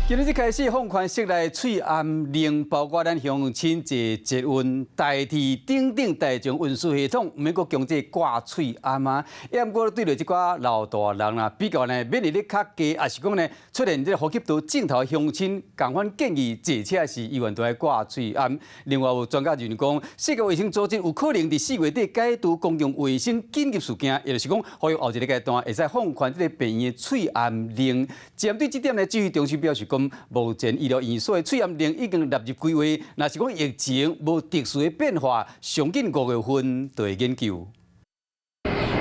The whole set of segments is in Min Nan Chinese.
今日開始放寬室內喙罨令，包括咱鄉親坐捷運、台鐵等等大眾運輸系統，毋免閣強制掛喙罨啊。也毋過對著這寡老大人啊，比較呢免疫力較低，抑是講呢出現這個呼吸道症頭鄉親，仝款建議坐車時猶原都愛掛喙罨。另外有專家認為講，世界衛生組織有可能佇4月底解除公共衛生緊急事件，也就是講，予後一個階段會使放寬這個病院的喙罨令。針對這點呢，指揮中心表示講，目前醫療院所的喙罨令已經納入規劃，若是講疫情無特殊的變化，上緊5月份就會研究。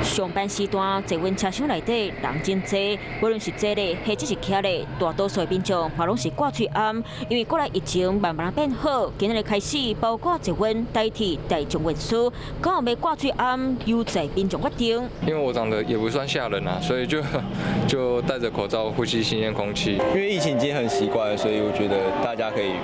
上班時段捷運車廂內底人真濟，無論是坐咧或者是徛咧，大多數民眾嘛攏是掛喙罨，因為國內疫情慢慢變好，今仔日開始包括捷運、台鐵、大眾運輸，敢有欲掛喙罨，由在民眾決定。因為我長得也不算嚇人啊，所以就戴着口罩呼吸新鮮空氣。因為疫情已經很習慣，所以我覺得大家可以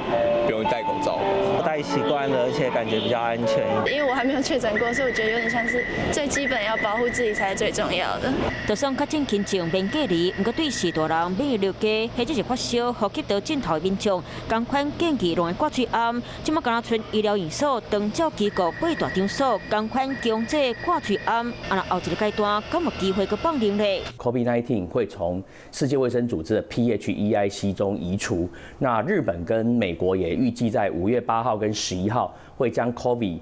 不用戴口罩。我戴習慣了，而且感覺比較安全。因為我還沒有確診過，所以我覺得有點像是最基本要保護自己才是最重要的。就算確診輕症免隔離，毋過對序大人免疫力低或者是發燒、呼吸道症頭的民眾，仝款建議攏會掛喙罨。這馬敢若賰醫療院所、長照機構八大場所，仝款強制掛喙罨。啊，若後一個階段，敢有機會閣放寬咧？COVID-19 會從世界衛生組織的 PHEIC 中移除。那日本跟美國也預計在5月8號跟11號會將 COVID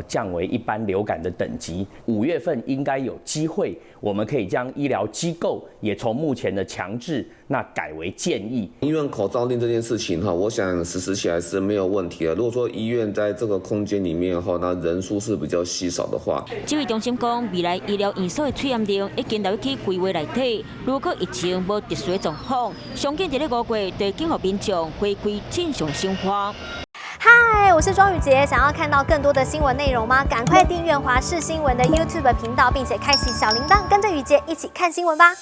降為一般流感的等級。5月份應該有機會，我們可以將醫療機構也從目前的強制，那改為建議。醫院口罩令這件事情哈，我想實施起來是沒有問題的。如果說醫院在這個空間裡面的話，那人數是比較稀少的話，指揮中心講，未來醫療院所的喙罨令已經納入去規劃內底。如果疫情無特殊的狀況，上緊佇咧5月就會緊予民眾回歸正常生活。嗨，我是莊宇傑，想要看到更多的新聞內容嗎？趕快訂閱華視新聞的 YouTube 頻道，並且開啟小鈴鐺，跟着宇傑一起看新聞吧。